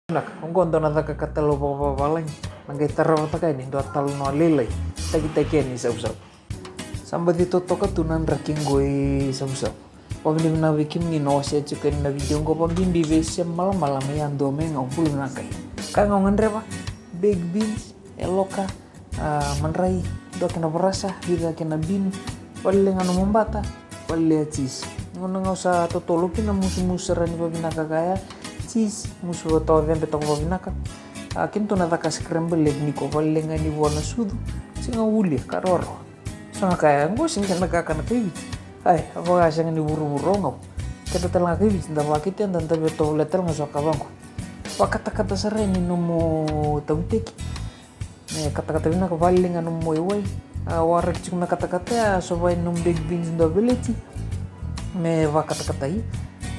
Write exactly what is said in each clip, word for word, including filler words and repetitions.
Vinaka, oqo dua na caka katalau vakavavalagi na qai taravataka yani dua talanoa lailai. Takitaki yani Savusavu. Sa baci totoka tu na draki qo i Savusavu. Vakavinavinaka vei kemuni na wasea tiko yani na vidio qo, vakabibi vei Semalamala mai Yadua mai Gau, bula vinaka. Ka ga au gadreva, baked beans, yaloka, a, madrai, dua kena varasa, vica kena bean, vale ga na mobata, vale cheese. Gauna ga au sa totolo kina, musumusu sara ni vavinaka kaya, cheese, musu vatawa cebe toka vavinaka. A, kena tu na caka scramble egg ni ko vale ga ni vua na sucu, sega ulia, ka rawarawa. Sa na kaya, qo sega na kakana kai Viti. Ai, a vaka sega ni vuravura o Gau. Keda tale ga kai Viti, da vakete, da da via tovolea tale ga so ka vaqo. Vakatakata sara yani nomu tavuteki. Me katakata vinaka, vale ga nomu waiwai. A, waraki tiko me katakata, a, sova yani nomu baked beans dua veleti. Me vakatakatai.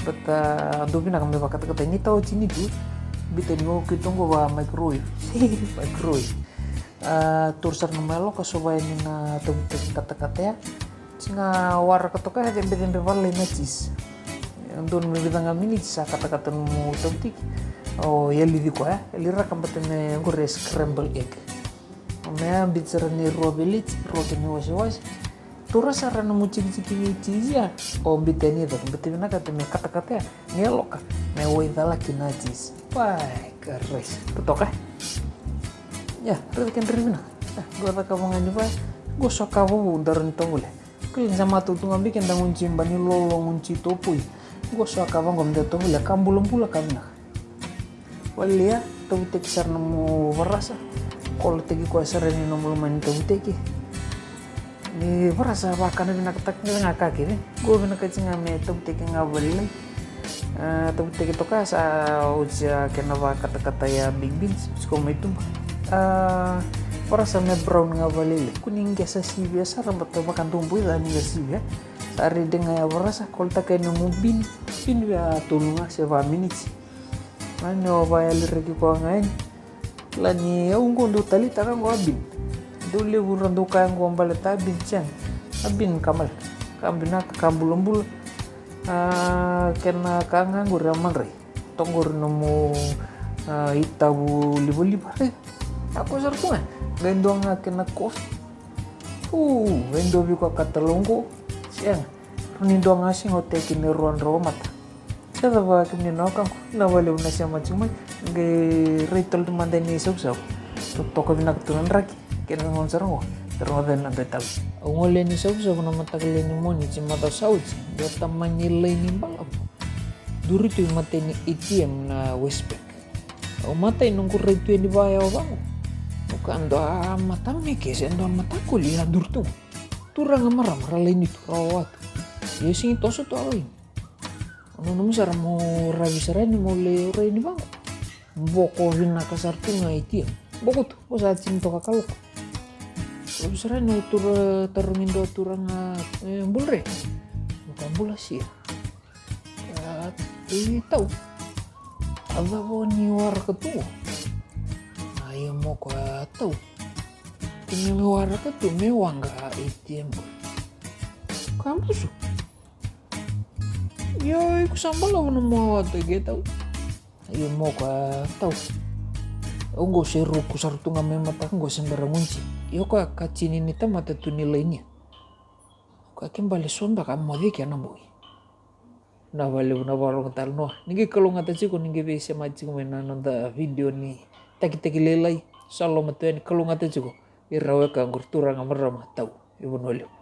But, a, dua vinaka me vakatakatai. Ni tawa tini tu. Bita ni oki toqo va microwave. Microwave. A, tura sara nomu yaloka, sova yani na tavuteki katakata ya. Sega waraka toka ya, cebecebe valai na cheese. Dua me vica ga miniti sa katakata nomu tavuteki. O yalici koya, yali raka bata me qori scramble egg. O me a bita sara ni rua veleti, rua kena iwasewase. Tura sara nomu tikitiki ni cheese ya. O bita yani cake, bita vinaka te me katakata ya. Ni yaloka, me waicalaki na cheese. Pai, ka rais. Totoka. Ya, raica ke dri vinaka. Ya, qo cakava ga ni vaya. Qo so ka vovou daru ni tovolea. Kila ni sa matau tu ga beka eda gunu jiba ni lolo, gunu ji topoi. Qo so ka vaqo me da tovolea, ka bulabula ka vinaka. Walia, tavuteki sara nomu varasa. Koloteki koya sara ni nomu loma ni tavuteki. Ni varasa vakana vinakataka ga ka kece. Qo vinakati ga me tavuteki ga valelai. A, tavuteki toka sa oti a kena vakatakata ya baked beans, siko mai tuba. A, varasa me brown ga valelai. Kua ni qesa sivia sara, bata vakadobui ca ni qesa sivia. Sa redi ga ya varasa, kolotaka yani nomu bean. Bean via tolu ga se va miniti. Mani o vayaliraki koya ga yani. Kila ni au qo dau taleitaka qo a bean. Dau levu ra dau kaya qo baleta a bean, sega. A bean ka maleka, ka vinaka, ka bulabula. A, kena ka ga qori a madrai. Toqori nomu, a, itavu livaliva. E, a ko sara tu ga. Qai dua ga kena kofi. U, qai dua vei koya katalau qo. Sega. Rau ni dua ga siga o teki ni rua drau mata. Sa cava kemuni na wekaqu, na valevu na sema tiko mai. Qai rai tale tu mada ni Savusavu. Totoka vinaka tu na draki. Kena gauna sara qo, da rogoca na dua tale. Au gole ni Savusavu na mataka lailai ni Moniti, macawa sa oti. Dua tamani laini balavu duri tu i matai ni A T M na Westpac. Au matai noqu rai tu yani vaya o vaqo. Au ka dua matameke se dua matakoli a duri tu. Turaga marama ra laini tu, ra wawa tu. Io, sigi toso tu a laini. O nanumi sara mo ravi sara yani mo lai rai ni vaqo. Boko vinaka sara tu ga A T M. Boko tu, o sa tini toka kaloko. Ravi sara yani o tura, tarogi dua turaga, e, bula re. Mo ka bula sia. A, e, tau. A cava o ni waraka tu? A, ia mo ka tau. Ke me waraka tu me waqa A T M. Ka busu. Io, iko sa balavu na mo watu ke tau. Io mo ka tau. Au qo se ruku sara tu ga me mataka qo se bera gunji. Io ka ka tini ni tamata tu ni laini. Ka ke bale so beka mo ciki ana bogi. Na valevu na vakarogo tale noa. Ni qai kalougata tiko, ni qai veisemati tiko mai na noda vidio ni takitaki lailai. Sa loma tu yani, kalougata tiko. Ira wekaqu ra turaga marama tau. I Vanua Levu.